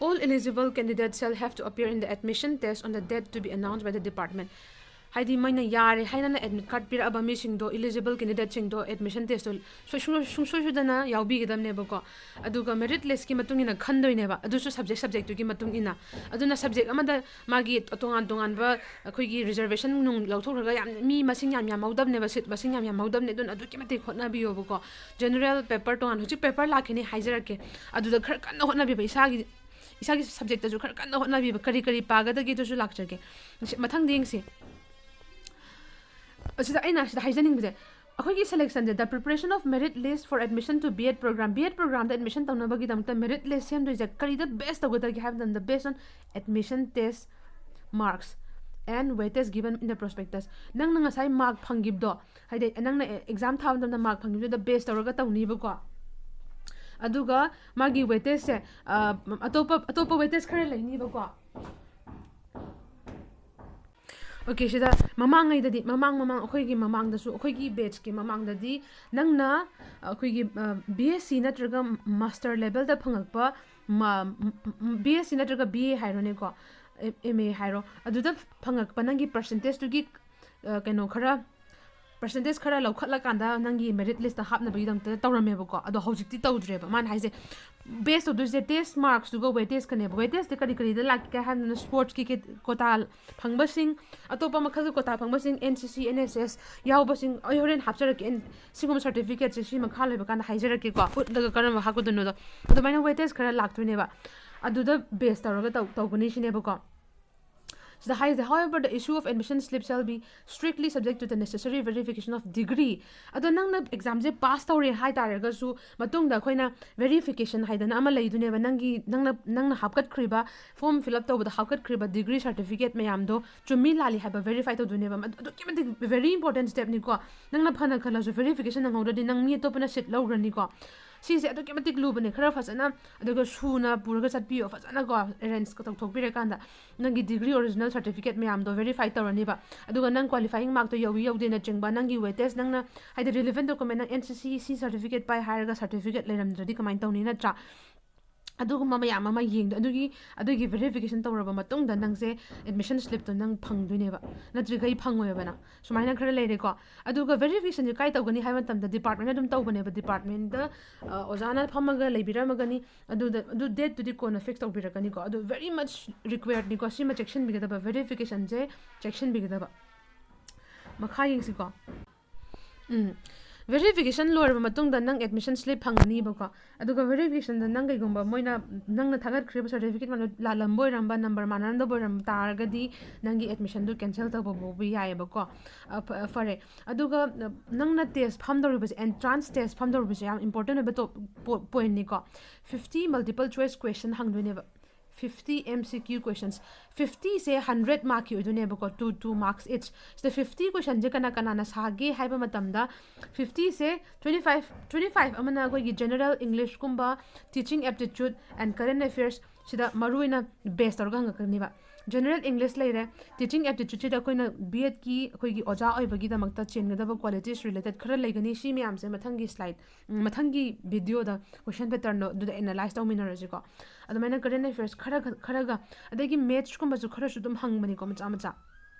All eligible candidates shall have to appear in the admission test on the date to be announced by the department. ꯍꯥꯏꯗꯤ ꯃꯣꯏꯅ ꯌꯥꯔꯦ ꯍꯥꯏꯅ admit card ꯄꯤꯔꯛꯑꯕ ꯃꯤꯁꯤꯡꯗꯣ, eligible candidateꯁꯤꯡꯗꯣ admission testꯇꯣ ꯁꯣꯏ-, ꯁꯨꯡ-, ꯁꯨꯡꯁꯣꯏ ꯁꯣꯏꯗꯅ ꯌꯥꯎꯕꯤꯒꯗꯕꯅꯦꯕꯀꯣ꯫ ꯑꯗꯨꯒ merit listꯀꯤ ꯃꯇꯨꯡ ꯏꯟꯅ ꯈꯟꯗꯣꯏꯅꯦꯕ, ꯑꯗꯨꯁꯨ subject subjectꯇꯨꯒꯤ ꯃꯇꯨꯡ ꯏꯟꯅ꯫ ꯑꯗꯨꯅ subject ꯑꯃꯗ ꯃꯥꯒꯤ ꯇꯣꯉꯥꯟ ꯇꯣꯉꯥꯟꯕ ꯑꯩꯈꯣꯏꯒꯤ reservation ꯅꯨꯡ ꯂꯧꯊꯣꯛꯈ꯭ꯔꯒ ꯌꯥꯝ ꯃꯤ ꯃꯁꯤꯡ ꯌꯥꯝ ꯌꯥꯝꯍꯧꯗꯕꯅꯦꯕ, seat ꯃꯁꯤꯡ ꯌꯥꯝ ꯌꯥꯝꯍꯧꯗꯕꯅꯦ꯫ ꯑꯗꯨꯅ ꯑꯗꯨꯛꯀꯤ ꯃꯇꯤꯛ ꯍꯣꯠꯅꯕꯤꯌꯣꯕꯀꯣ꯫ General paper ꯇꯣꯉꯥꯟ, ꯍꯧꯖꯤꯛ paper ꯂꯥꯛꯈꯤꯅꯤ ꯍꯥꯏꯖꯔꯛꯀꯦ, ꯑꯗꯨꯗ ꯈꯔ ꯀꯟꯅ ꯍꯣꯠꯅꯕꯤꯕ, ꯏꯁꯥꯒꯤ, ꯏꯁꯥꯒꯤ subjectꯇꯁꯨ ꯈꯔ ꯀꯟꯅ ꯍꯣꯠꯅꯕꯤꯕ꯫ ꯀꯔꯤ ꯀꯔꯤ ꯄꯥꯒꯗꯒꯦꯗꯨꯁꯨ ꯂꯥꯛꯆꯒꯦ꯫ ꯃꯊꯪꯗ ꯌꯦꯡꯁꯤ꯫ ꯑꯁꯤꯗ ꯑꯩꯅ ꯁꯤꯗ ꯍꯥꯏꯖꯅꯤꯡꯕꯁꯦ, ꯑꯩꯈꯣꯏꯒꯤ selectionꯁꯦ, the preparation of merit list for admission to B.Ed program, B.Ed programꯗ admission ꯇꯧꯅꯕꯒꯤꯗꯃꯛꯇ merit list ꯁꯦꯝꯗꯣꯏꯁꯦ ꯀꯔꯤꯗ base ꯇꯧꯒꯗꯒꯦ ꯍꯥꯏꯕ ꯃꯇꯝꯗ, based on admission test marks and weightage given in the prospectus. ꯅꯪꯅ ꯉꯁꯥꯏ mark ꯐꯪꯈꯤꯕꯗꯣ, ꯍꯥꯏꯗꯤ ꯅꯪꯅ exam ꯊꯥꯕ ꯃꯇꯝꯗ mark ꯐꯪꯈꯤꯕꯗꯨꯗ base ꯇꯧꯔꯒ ꯇꯧꯅꯤꯕꯀꯣ꯫ ꯑꯗꯨꯒ ꯃꯥꯒꯤ weightageꯁꯦ, ꯑ, ꯑꯇꯣꯞꯄ, ꯑꯇꯣꯞꯄ weightage ꯈꯔ ꯂꯩꯅꯤꯕꯀꯣ꯫ OK, ꯁꯤꯗ ꯃꯃꯥꯡꯉꯩꯗꯗꯤ, ꯃꯃꯥꯡ, ꯃꯃꯥꯡ, ꯑꯩꯈꯣꯏꯒꯤ ꯃꯃꯥꯡꯗꯁꯨ, ꯑꯩꯈꯣꯏꯒꯤ batchꯀꯤ ꯃꯃꯥꯡꯗꯗꯤ ꯅꯪꯅ ꯑꯩꯈꯣꯏꯒꯤ, ꯑ, B.Sc ꯅꯠꯇ꯭ꯔꯒ master levelꯗ ꯐꯪꯉꯛꯄ, ꯃ-, ꯝ-, ꯝ-, B.Sc ꯅꯠꯇ꯭ꯔꯒ B.A ꯍꯥꯏꯔꯣꯅꯦꯀꯣ, M.A ꯍꯥꯏꯔꯣ, ꯑꯗꯨꯗ ꯐꯪꯉꯛꯄ ꯅꯪꯒꯤ percentageꯇꯨꯒꯤ, ꯑ, ꯀꯩꯅꯣ ꯈꯔ, percentage ꯈꯔ ꯂꯧꯈꯠꯂꯀꯥꯟꯗ ꯅꯪꯒꯤ merit listꯇ ꯍꯥꯞꯅꯕꯒꯤꯗꯃꯛꯇ ꯇꯧꯔꯝꯃꯦꯕꯀꯣ꯫ ꯑꯗꯣ ꯍꯧꯖꯤꯛꯇꯤ ꯇꯧꯗ꯭ꯔꯦꯕ꯫ ꯃꯥꯅ ꯍꯥꯏꯁꯦ base ꯇꯧꯗꯣꯏꯁꯦ test marksꯇꯨꯒ weightageꯀꯅꯦꯕ꯫ Weightageꯇ ꯀꯔꯤ ꯀꯔꯤꯗ ꯂꯥꯛꯀꯦ ꯍꯥꯏꯕꯗꯨꯅ sportsꯀꯤ ꯀꯦ-, quota ꯐꯪꯕꯁꯤꯡ, ꯑꯇꯣꯞꯄ ꯃꯈꯜꯒꯤ quota ꯐꯪꯕꯁꯤꯡ, NCC, NSS ꯌꯥꯎꯕꯁꯤꯡ, ꯑꯩ ꯍꯣꯔꯦꯟ ꯍꯥꯞꯆꯔꯛꯀꯦ꯫ ꯑꯦꯟ-, ꯁꯤꯒꯨꯝꯕ certificateꯁꯦ ꯁꯤ ꯃꯈꯥ ꯂꯣꯏꯕ ꯀꯥꯟꯗ ꯍꯥꯏꯖꯔꯛꯀꯦꯀꯣ, ꯎꯠꯂꯒ ꯀꯔꯝꯕ ꯍꯥꯞꯀꯗꯣꯏꯅꯣꯗꯣ꯫ ꯑꯗꯨꯃꯥꯏꯅ weightage ꯈꯔ ꯂꯥꯛꯇꯣꯏꯅꯦꯕ, ꯑꯗꯨꯗ base ꯇꯧꯔꯒ ꯇꯧ-, ꯇꯧꯒꯅꯤ ꯁꯤꯅꯦꯕꯀꯣ꯫ ꯁꯤꯗ ꯍꯥꯏꯁꯦ, however, the issue of admission slip shall be strictly subject to the necessary verification of degree. ꯑꯗꯣ ꯅꯪꯅ examꯁꯦ pass ꯇꯧꯔꯦ ꯍꯥꯏ ꯇꯥꯔꯒꯁꯨ, ꯃꯇꯨꯡꯗ ꯑꯩꯈꯣꯏꯅ verification ꯍꯥꯏꯗꯅ ꯑꯃ ꯂꯩꯗꯣꯏꯅꯦꯕ, ꯅꯪꯒꯤ, ꯅꯪꯅ, ꯅꯪꯅ ꯍꯥꯞꯀꯠꯈ꯭ꯔꯤꯕ, form fill up ꯇꯧꯕꯗ ꯍꯥꯞꯀꯠꯈ꯭ꯔꯤꯕ degree certificate ꯃꯌꯥꯝꯗꯣ ꯆꯨꯝꯃꯤ ꯂꯥꯜꯂꯤ ꯍꯥꯏꯕ verify ꯇꯧꯗꯣꯏꯅꯦꯕ꯫ ꯑꯗꯨ ꯑꯗꯨꯛꯀꯤ ꯃꯇꯤꯛ very important stepꯅꯤꯀꯣ꯫ ꯅꯪꯅ ꯐꯅ ꯈꯜꯂꯁꯨ verification ꯅꯪꯍꯧꯗ꯭ꯔꯗꯤ ꯅꯪ ꯃꯤ ꯑꯇꯣꯞꯄꯅ seat ꯂꯧꯈ꯭ꯔꯅꯤꯀꯣ꯫ ꯁꯤꯁꯦ ꯑꯗꯨꯛꯀꯤ ꯃꯇꯤꯛ ꯂꯨꯕꯅꯦ, ꯈꯔ ꯐꯖꯅ ꯑꯗꯨꯒ ꯁꯨꯅ ꯄꯨꯔꯒ ꯆꯠꯄꯤꯌꯣ, ꯐꯖꯅꯀꯣ arrange ꯇꯧꯊꯣꯛꯄꯤꯔꯀꯥꯟꯗ ꯅꯪꯒꯤ degree original certificate ꯃꯌꯥꯝꯗꯣ verify ꯇꯧꯔꯅꯤꯕ꯫ ꯑꯗꯨꯒ ꯅꯪ qualifying markꯇꯣ ꯌꯧꯏ ꯌꯧꯗꯦꯅꯆꯤꯡꯕ, ꯅꯪꯒꯤ weightage, ꯅꯪꯅ ꯍꯥꯏꯗꯤ relevant document, ꯅꯪ NCC C certificate ꯄꯥꯏ ꯍꯥꯏꯔꯒ certificate ꯂꯩꯔꯝꯗ꯭ꯔꯗꯤ ꯀꯃꯥꯏꯅ ꯇꯧꯅꯤ, ꯅꯠꯇ꯭ꯔꯥ? ꯑꯗꯨꯒꯨꯝꯕ ꯃꯌꯥꯝ ꯑꯃ ꯌꯦꯡꯗꯣꯏ꯫ ꯑꯗꯨꯒꯤ ꯑꯗꯨꯒꯤ verification ꯇꯧꯔꯕ ꯃꯇꯨꯡꯗ ꯅꯪꯁꯦ admission slipꯇꯣ ꯅꯪ ꯐꯪꯗꯣꯏꯅꯦꯕ, ꯅꯠꯇ꯭ꯔꯒ ꯑꯩ ꯐꯪꯉꯣꯏꯕ ꯅꯪ꯫ ꯁꯨꯃꯥꯏꯅ ꯈꯔ ꯂꯩꯔꯦꯀꯣ꯫ ꯑꯗꯨꯒ verificationꯁꯦ ꯀꯥꯏ ꯇꯧꯒꯅꯤ ꯍꯥꯏꯕ ꯃꯇꯝꯗ department ꯑꯗꯨꯝ ꯇꯧꯕꯅꯦꯕ꯫ Departmentꯇ ꯑꯣꯖꯥꯅ ꯐꯝꯃꯒ ꯂꯩꯕꯤꯔꯝꯃꯒꯅꯤ꯫ ꯑꯗꯨꯗ ꯑꯗꯨ dateꯇꯨꯗꯤ ꯀꯣꯟꯅ fix ꯇꯧꯕꯤꯔꯛꯀꯅꯤꯀꯣ꯫ ꯑꯗꯨ very much requiredꯅꯤꯀꯣ꯫ ꯁꯤꯃ ꯆꯦꯛꯁꯤꯟꯕꯤꯒꯗꯕ, verificationꯁꯦ ꯆꯦꯛꯁꯤꯟꯕꯤꯒꯗꯕ꯫ ꯃꯈꯥ ꯌꯦꯡꯁꯤꯀꯣ꯫ ꯎꯝ, verification ꯂꯣꯏꯔꯕ ꯃꯇꯨꯡꯗ ꯅꯪ admission slip ꯐꯪꯒꯅꯤꯕꯀꯣ꯫ ꯑꯗꯨꯒ verificationꯗ ꯅꯪ ꯀꯩꯒꯨꯝꯕ ꯃꯣꯏꯅ ꯅꯪꯅ ꯊꯥꯒꯠꯈ꯭ꯔꯤꯕ certificate ꯃꯌꯥꯝꯗꯣ ꯂꯥꯜꯂꯝꯕ ꯑꯣꯏꯔꯝꯕ, number ꯃꯥꯟꯅꯔꯝꯗꯕ ꯑꯣꯏꯔꯝꯕ ꯇꯥꯔꯒꯗꯤ ꯅꯪꯒꯤ admissionꯗꯣ cancel ꯇꯧꯕ ꯐꯥꯎꯕ ꯌꯥꯏꯑꯕꯀꯣ꯫ ꯑ, ꯐ-, ꯐꯔꯦ꯫ ꯑꯗꯨꯒ, ꯑ, ꯅꯪꯅ test ꯐꯝꯗꯧꯔꯤꯕꯁꯦ, entrance test ꯐꯝꯗꯧꯔꯤꯕꯁꯦ ꯌꯥꯝ important ꯑꯣꯏꯕ top-, po-, pointꯅꯤꯀꯣ꯫ Fifty multiple choice question ꯍꯪꯗꯣꯏꯅꯦꯕ꯫ Fifty M C Q questions꯫ Fiftyꯁꯦ hundred markꯀꯤ ꯑꯣꯏꯗꯣꯏꯅꯦꯕꯀꯣ, two, two marks each꯫ ꯁꯤꯗ fifty questionꯁꯦ ꯀꯅꯥ ꯀꯅꯥꯅ ꯁꯥꯒꯦ ꯍꯥꯏꯕ ꯃꯇꯝꯗ, fiftyꯁꯦ twenty five, twenty five ꯑꯃꯅ ꯑꯩꯈꯣꯏꯒꯤ general Englishꯀꯨꯝꯕ, teaching aptitude and current affairs, ꯁꯤꯗ ꯃꯔꯨꯑꯣꯏꯅ base ꯇꯧꯔꯒ ꯍꯪꯉꯛꯀꯅꯤꯕ꯫ General English ꯂꯩꯔꯦ, teaching aptitudeꯁꯤꯗ ꯑꯩꯈꯣꯏꯅ B.Edꯀꯤ ꯑꯩꯈꯣꯏꯒꯤ ꯑꯣꯖꯥ ꯑꯣꯏꯕꯒꯤꯗꯃꯛꯇ ꯆꯦꯟꯒꯗꯕ qualities related ꯈꯔ ꯂꯩꯒꯅꯤ꯫ ꯁꯤ ꯃꯌꯥꯝꯁꯦ ꯃꯊꯪꯒꯤ slide, ꯎꯝ, ꯃꯊꯪꯒꯤ videoꯗ question patternꯗꯣ ꯑꯗꯨꯗ analyse ꯇꯧꯃꯤꯟꯅꯔꯁꯤꯀꯣ꯫ ꯑꯗꯨꯃꯥꯏꯅ current affairs ꯈꯔ ꯈ-, ꯈꯔꯒ, ꯑꯗꯒꯤ mathsꯀꯨꯝꯕꯁꯨ ꯈꯔꯁꯨ ꯑꯗꯨꯝ ꯍꯪꯕꯅꯤꯀꯣ, ꯃꯆꯥ ꯃꯆꯥ꯫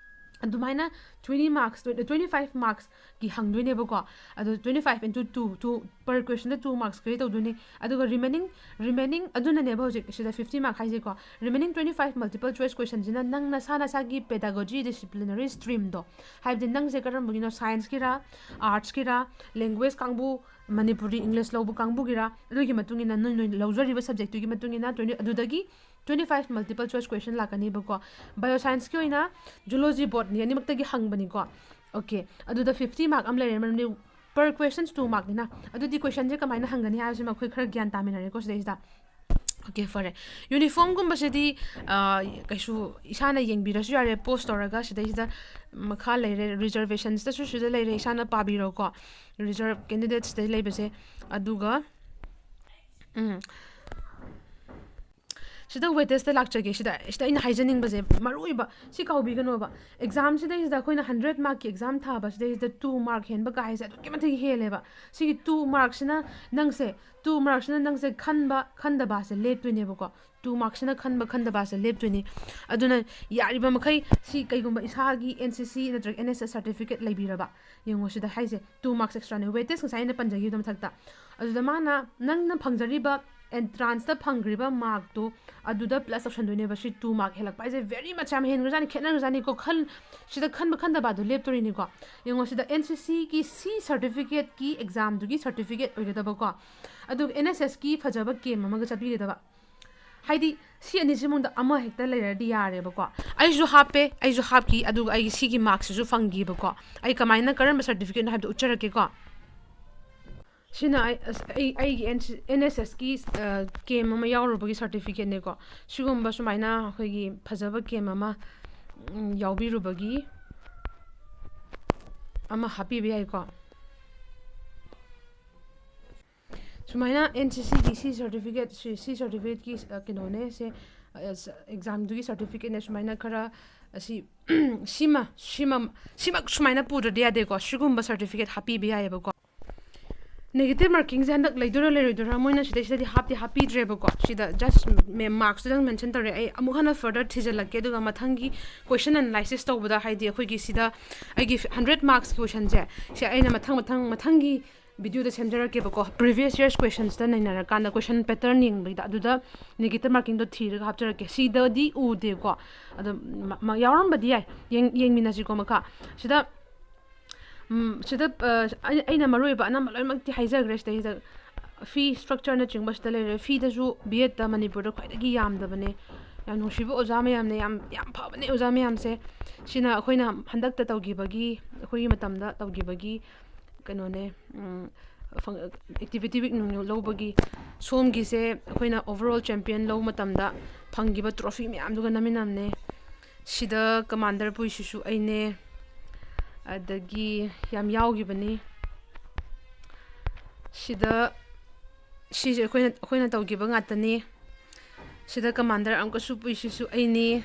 ꯑꯗꯨꯃꯥꯏꯅ twenty marks, twenty five marksꯀꯤ ꯍꯪꯗꯣꯏꯅꯦꯕꯀꯣ꯫ ꯑꯗꯨ twenty five into two, two per questionꯗ two marks create ꯇꯧꯗꯣꯏꯅꯦ꯫ ꯑꯗꯨꯒ remaining, remaining ꯑꯗꯨꯅꯅꯦꯕ ꯍꯧꯖꯤꯛ ꯁꯤꯗ fifty mark ꯍꯥꯏꯁꯦꯀꯣ꯫ Remaining twenty five multiple choice questionꯁꯤꯅ ꯅꯪ ꯅꯁꯥ ꯅꯁꯥꯒꯤ pedagogy disciplinary streamꯗꯣ, ꯍꯥꯏꯕꯗꯤ ꯅꯪꯁꯦ ꯀꯔꯝꯕꯒꯤꯅꯣ, scienceꯀꯤꯔꯥ, artsꯀꯤꯔꯥ, language ꯀꯥꯡꯕꯨ, Manipuri English ꯂꯧꯕ ꯀꯥꯡꯕꯨꯒꯤꯔꯥ, ꯑꯗꯨꯒꯤ ꯃꯇꯨꯡ ꯏꯟꯅ ꯅꯣꯏ, ꯅꯣꯏ ꯂꯧꯖꯔꯤꯕ subjectꯇꯨꯒꯤ ꯃꯇꯨꯡ ꯏꯟꯅ twenty, ꯑꯗꯨꯗꯒꯤ twenty five multiple choice question ꯂꯥꯛꯀꯅꯦꯕꯀꯣ꯫ Bioscienceꯀꯤ ꯑꯣꯏꯅ zoology, botany ꯑꯅꯤꯃꯛꯇꯒꯤ ꯍꯪꯕꯅꯤꯀꯣ꯫ Okay, ꯑꯗꯨꯗ fifty mark ꯑꯃ ꯂꯩꯔꯦ, ꯃꯔꯝꯗꯤ per questions two markꯅꯤꯅ꯫ ꯑꯗꯨꯗꯤ questionꯁꯦ ꯀꯃꯥꯏꯅ ꯍꯪꯒꯅꯤ ꯍꯥꯏꯕꯁꯤꯃ ꯑꯩꯈꯣꯏ ꯈꯔ ꯒ꯭ꯌꯥꯟ ꯇꯥꯃꯤꯟꯅꯔꯦꯀꯣ ꯁꯤꯗꯩꯁꯤꯗ꯫ Okay, ꯐꯔꯦ꯫ Uniformꯒꯨꯝꯕꯁꯤꯗꯤ, ꯑ, ꯀꯩꯁꯨ ꯏꯁꯥꯅ ꯌꯦꯡꯕꯤꯔꯁꯨ ꯌꯥꯔꯦ, pause ꯇꯧꯔꯒ꯫ ꯁꯤꯗꯩꯁꯤꯗ ꯃꯈꯥ ꯂꯩꯔꯦ, reservationsꯇꯁꯨ ꯁꯤꯗ ꯂꯩꯔꯦ, ꯏꯁꯥꯅ ꯄꯥꯕꯤꯔꯣꯀꯣ꯫ Reserve candidatesꯇ ꯂꯩꯕꯁꯦ꯫ ꯑꯗꯨꯒ, ꯎꯝ, ꯁꯤꯗ ꯋꯦꯇꯦꯖꯇ ꯂꯥꯛꯆꯒꯦ꯫ ꯁꯤꯗ ꯁꯤꯗ ꯑꯩꯅ ꯍꯥꯏꯖꯅꯤꯡꯕꯁꯦ, ꯃꯔꯨ ꯑꯣꯏꯕ ꯁꯤ ꯀꯥꯎꯕꯤꯒꯅꯣꯕ꯫ ꯑꯦꯛꯖꯥꯝꯁꯤꯗꯩꯁꯤꯗ ꯑꯩꯈꯣꯏꯅ ꯍꯟꯗ꯭ꯔꯦꯠ ꯃꯥꯔꯛꯀꯤ ꯑꯦꯛꯖꯥꯝ ꯊꯥꯕꯁꯤꯗꯩꯁꯤꯗ ꯇꯨ ꯃꯥꯔꯛ ꯍꯦꯟꯕ ꯀꯥꯏꯁꯦ ꯑꯗꯨꯛꯀꯤ ꯃꯇꯤꯛ ꯍꯦꯜꯂꯦꯕ꯫ ꯁꯤꯒꯤ ꯇꯨ ꯃꯥꯔꯛꯁꯤꯅ ꯅꯪꯁꯦ, ꯇꯨ ꯃꯥꯔꯛꯁꯤꯅ ꯅꯪꯁꯦ ꯈꯟꯕ ꯈꯟꯗꯕꯁꯦ ꯂꯦꯞꯇꯣꯏꯅꯦꯕꯀꯣ꯫ ꯇꯨ ꯃꯥꯔꯛꯁꯤꯅ ꯈꯟꯕ ꯈꯟꯗꯕꯁꯦ ꯂꯦꯞꯇꯣꯏꯅꯤ꯫ ꯑꯗꯨꯅ ꯌꯥꯔꯤꯕ ꯃꯈꯩ ꯁꯤ ꯀꯩꯒꯨꯝꯕ ꯏꯁꯥꯒꯤ N C C ꯅꯠꯇ꯭ꯔꯒ N S S certificate ꯂꯩꯕꯤꯔꯕ, ꯌꯦꯡꯉꯣ ꯁꯤꯗ ꯍꯥꯏꯁꯦ, ꯇꯨ ꯃꯥꯔꯛꯁ ꯑꯦꯛꯁꯇ꯭ꯔꯥꯅꯦ, ꯋꯦꯇꯦꯖ ꯉꯁꯥꯏ ꯑꯩꯅ ꯄꯟꯖꯈꯤꯕꯗꯣ ꯃꯊꯛꯇ꯫ ꯑꯗꯨꯗ ꯃꯥꯅ ꯅꯪꯅ ꯐꯪꯖꯔꯤꯕ ꯑꯦꯟꯇ꯭ꯔꯥꯟꯁꯇ ꯐꯪꯈ꯭ꯔꯤꯕ ꯃꯥꯔꯛꯇꯣ ꯑꯗꯨꯗ ꯄ꯭ꯂꯁ ꯇꯧꯁꯟꯗꯣꯏꯅꯦꯕ꯫ ꯁꯤ ꯇꯨ ꯃꯥꯔꯛ ꯍꯦꯜꯂꯛꯄ ꯍꯥꯏꯁꯦ very much ꯌꯥꯝ ꯍꯦꯟꯈ꯭ꯔꯖꯥꯠꯅꯤ, ꯈꯦꯠꯅꯈ꯭ꯔꯖꯥꯠꯅꯤꯀꯣ꯫ ꯈꯜ ꯁꯤꯗ ꯈꯟꯕ ꯈꯟꯗꯕ ꯑꯗꯨ ꯂꯦꯞꯇꯣꯔꯤꯅꯤꯀꯣ꯫ ꯌꯦꯡꯉꯣ ꯁꯤꯗ N C C ꯒꯤ C certificate ꯀꯤ ꯑꯦꯛꯖꯥꯝꯗꯨꯒꯤ ꯁꯔꯇꯤꯐꯤꯀꯦꯠ ꯑꯣꯏꯒꯗꯕꯀꯣ, ꯑꯗꯨꯒ N S S ꯀꯤ ꯐꯖꯕ ꯀꯦꯝ ꯑꯃꯒ ꯆꯠꯄꯤꯒꯗꯕ꯫ ꯍꯥꯏꯗꯤ ꯁꯤ ꯑꯅꯤꯁꯤ ꯃꯅꯨꯡꯗ ꯑꯃ ꯍꯦꯛꯇ ꯂꯩꯔꯗꯤ ꯌꯥꯔꯦꯕꯀꯣ꯫ ꯑꯩꯁꯨ ꯍꯥꯞꯄꯦ, ꯑꯩꯁꯨ ꯍꯥꯞꯈꯤ, ꯑꯗꯨꯒ ꯑꯩꯒꯤ ꯁꯤꯒꯤ ꯃꯥꯔꯛꯁꯤꯁꯨ ꯐꯪꯈꯤꯕꯀꯣ꯫ ꯑꯩ ꯀꯃꯥꯏꯅ, ꯀꯔꯝꯕ ꯁꯔꯇꯤꯐꯤꯀꯦꯠꯅꯣ ꯍꯥꯏꯕꯗꯣ ꯎꯠꯆꯔꯛꯀꯦꯀꯣ꯫ ꯁꯤꯅ ꯑꯩ ꯑꯁ, ꯑꯩ ꯑꯩꯒꯤ N C, N S S ꯀꯤ ꯀꯦꯝ ꯑꯃ ꯌꯥꯎꯔꯨꯕꯒꯤ ꯁꯔꯇꯤꯐꯤꯀꯦꯠꯅꯦꯀꯣ꯫ ꯁꯤꯒꯨꯝꯕ ꯁꯨꯃꯥꯏꯅ ꯑꯩꯈꯣꯏꯒꯤ ꯐꯖꯕ ꯀꯦꯝ ꯑꯃ, ꯎꯝ, ꯌꯥꯎꯕꯤꯔꯨꯕꯒꯤ ꯑꯃ ꯍꯥꯞꯄꯤꯕ ꯌꯥꯏꯀꯣ꯫ ꯁꯨꯃꯥꯏꯅ N C C ꯒꯤ C certificate, C certificate ꯀꯤ, ꯑ, ꯀꯩꯅꯣꯅꯦ ꯁꯦ, ꯑ, ꯑꯦꯛꯖꯥꯝꯗꯨꯒꯤ ꯁꯔꯇꯤꯐꯤꯀꯦꯠꯅꯦ꯫ ꯁꯨꯃꯥꯏꯅ ꯈꯔ ꯑꯁꯤ ꯁꯤꯃ ꯁꯤꯃ ꯁꯤꯃꯛ ꯁꯨꯃꯥꯏꯅ ꯄꯨꯗ꯭ꯔꯗꯤ ꯌꯥꯗꯦꯀꯣ꯫ ꯁꯤꯒꯨꯝꯕ ꯁꯔꯇꯤꯐꯤꯀꯦꯠ ꯍꯥꯞꯄꯤꯕ ꯌꯥꯏꯑꯕꯀꯣ꯫ ꯅꯦꯒꯦꯇꯤꯚ ꯃꯥꯔꯀꯤꯡꯁꯦ ꯍꯟꯗꯛ ꯂꯩꯗꯣꯏꯔꯥ ꯂꯩꯔꯣꯏꯗꯣꯏꯔꯥ ꯃꯣꯏꯅ ꯁꯤꯗꯩꯁꯤꯗꯗꯤ ꯍꯥꯞꯇꯤ ꯍꯥꯞꯄꯤꯗ꯭ꯔꯦꯕꯀꯣ꯫ ꯁꯤꯗ ꯖꯁ ꯃꯥꯔꯛꯁꯇꯨꯗꯪ ꯃꯦꯟꯁꯟ ꯇꯧꯔꯦ꯫ ꯑꯩ ꯑꯃꯨꯛ ꯍꯟꯅ ꯐꯔꯗꯔ ꯊꯤꯖꯤꯜꯂꯛꯀꯦ, ꯑꯗꯨꯒ ꯃꯊꯪꯒꯤ ꯀꯣꯏꯁꯟ ꯑꯦꯅꯥꯂꯥꯏꯁꯤꯁ ꯇꯧꯕꯗ, ꯍꯥꯏꯗꯤ ꯑꯩꯈꯣꯏꯒꯤ ꯁꯤꯗ ꯑꯩꯒꯤ ꯍꯟꯗ꯭ꯔꯦꯠ ꯃꯥꯔꯛꯁꯀꯤ ꯀꯣꯏꯁꯟꯁꯦ, ꯁꯤ ꯑꯩꯅ ꯃꯊꯪ ꯃꯊꯪ ꯃꯊꯪꯒꯤ ꯚꯤꯗꯤꯑꯣꯗ ꯁꯦꯝꯖꯔꯛꯀꯦꯕꯀꯣ꯫ Previous years questions ꯇ ꯅꯩꯅꯔꯀꯥꯟꯗ ꯀꯣꯏꯁꯟ ꯄꯦꯇꯔꯟ ꯌꯦꯡꯕꯒꯤꯗ ꯑꯗꯨꯗ ꯅꯦꯒꯦꯇꯤꯚ ꯃꯥꯔꯀꯤꯡꯗꯣ ꯊꯤꯔꯒ ꯍꯥꯞꯆꯔꯛꯀꯦ꯫ ꯁꯤꯗꯗꯤ ꯎꯗꯦꯀꯣ, ꯑꯗꯣ ꯃ-, ꯃ-, ꯌꯥꯎꯔꯝꯕꯗꯤ ꯌꯥꯏ꯫ ꯌꯦꯡ-, ꯌꯦꯡꯃꯤꯟꯅꯁꯤꯀꯣ ꯃꯈꯥ꯫ ꯁꯤꯗ, ꯎꯝ, ꯁꯤꯗ, ꯑ, ꯑꯩ-, ꯑꯩꯅ ꯃꯔꯨ ꯑꯣꯏꯕ ꯑꯅꯝꯕ ꯂꯣꯏꯅꯃꯛꯇꯤ ꯍꯥꯏꯖꯈ꯭ꯔꯦ꯫ ꯁꯤꯗꯩꯁꯤꯗ ꯐꯤ ꯁ꯭ꯇ꯭ꯔꯛꯆꯔꯅꯆꯤꯡꯕ ꯁꯤꯗ ꯂꯩꯔꯦ꯫ ꯐꯤꯗꯁꯨ B Ed ꯇ ꯃꯅꯤꯄꯨꯔꯗ ꯈ꯭ꯋꯥꯏꯗꯒꯤ ꯌꯥꯝꯗꯕꯅꯦ꯫ ꯌꯥꯝ ꯅꯨꯡꯁꯤꯕ ꯑꯣꯖꯥ ꯃꯌꯥꯝꯅꯦ, ꯌꯥꯝ, ꯌꯥꯝ ꯐꯕꯅꯦ ꯑꯣꯖꯥ ꯃꯌꯥꯝꯁꯦ꯫ ꯁꯤꯅ ꯑꯩꯈꯣꯏꯅ ꯍꯟꯗꯛꯇ ꯇꯧꯈꯤꯕꯒꯤ, ꯑꯩꯈꯣꯏꯒꯤ ꯃꯇꯝꯗ ꯇꯧꯈꯤꯕꯒꯤ ꯀꯩꯅꯣꯅꯦ, ꯎꯝ, ꯐꯪ-, ꯑꯦꯛꯇꯤꯚꯤꯇꯤ ꯋꯤꯛ ꯅꯨꯡ ꯂꯧꯕꯒꯤ꯫ ꯁꯣꯝꯒꯤꯁꯦ ꯑꯩꯈꯣꯏꯅ overall champion ꯂꯧꯕ ꯃꯇꯝꯗ ꯐꯪꯈꯤꯕ ꯇ꯭ꯔꯣꯐꯤ ꯃꯌꯥꯝꯗꯨꯒ ꯅꯝꯃꯤꯟꯅꯕꯅꯦ꯫ ꯁꯤꯗ ꯀꯃꯥꯟꯗꯔ ꯄꯨꯏꯁꯤꯁꯨ ꯑꯩꯅꯦ, ꯑꯗꯒꯤ ꯌꯥꯝ ꯌꯥꯎꯈꯤꯕꯅꯤ꯫ ꯁꯤꯗ, ꯁꯤꯁꯦ ꯑꯩꯈꯣꯏꯅ, ꯑꯩꯈꯣꯏꯅ ꯇꯧꯈꯤꯕ ꯉꯥꯛꯇꯅꯤ꯫ ꯁꯤꯗ commander ꯑꯃꯨꯛꯀꯁꯨ ꯄꯨꯏꯁꯤꯁꯨ ꯑꯩꯅꯤ꯫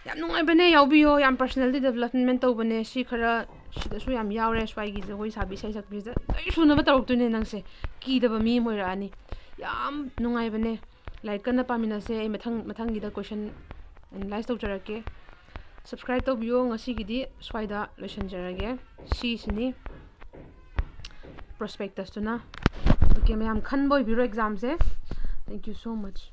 ꯌꯥꯝ ꯅꯨꯡꯉꯥꯏꯕꯅꯦ, ꯌꯥꯎꯕꯤꯌꯣ꯫ ꯌꯥꯝ personality development ꯇꯧꯕꯅꯦ꯫ ꯁꯤ ꯈꯔ ꯁꯤꯗꯁꯨ ꯌꯥꯝ ꯌꯥꯎꯔꯦ, ꯁ꯭ꯋꯥꯏꯒꯤ ꯖꯒꯣꯏ ꯁꯥꯕꯤ ꯏꯁꯩ ꯁꯛꯄꯤꯁꯤꯗ ꯂꯣꯏ ꯁꯨꯅꯕ ꯇꯧꯔꯛꯇꯣꯏꯅꯦ ꯅꯪꯁꯦ꯫ ꯀꯤꯗꯕ ꯃꯤ ꯑꯃ ꯑꯣꯏꯔꯛꯑꯅꯤ꯫ ꯌꯥꯝ ꯅꯨꯡꯉꯥꯏꯕꯅꯦ꯫ ꯂꯥꯏꯔꯤꯛ ꯀꯟꯅ ꯄꯥꯃꯤꯟꯅꯁꯦ꯫ ꯑꯩ ꯃꯊꯪ ꯃꯊꯪꯒꯤꯗ question analyze ꯇꯧꯖꯔꯛꯀꯦ꯫ Subscribe ꯇꯧꯕꯤꯌꯣ꯫ ꯉꯁꯤꯒꯤꯗꯤ ꯁ꯭ꯋꯥꯏꯗ ꯂꯣꯏꯁꯤꯟꯖꯔꯒꯦ꯫ ꯁꯤꯁꯤꯅꯤ prospectus ꯇꯨꯅ꯫ Okay, ꯃꯌꯥꯝ ꯈꯟꯕ ꯑꯣꯏꯕꯤꯔꯣ exam say. Thank you so much꯫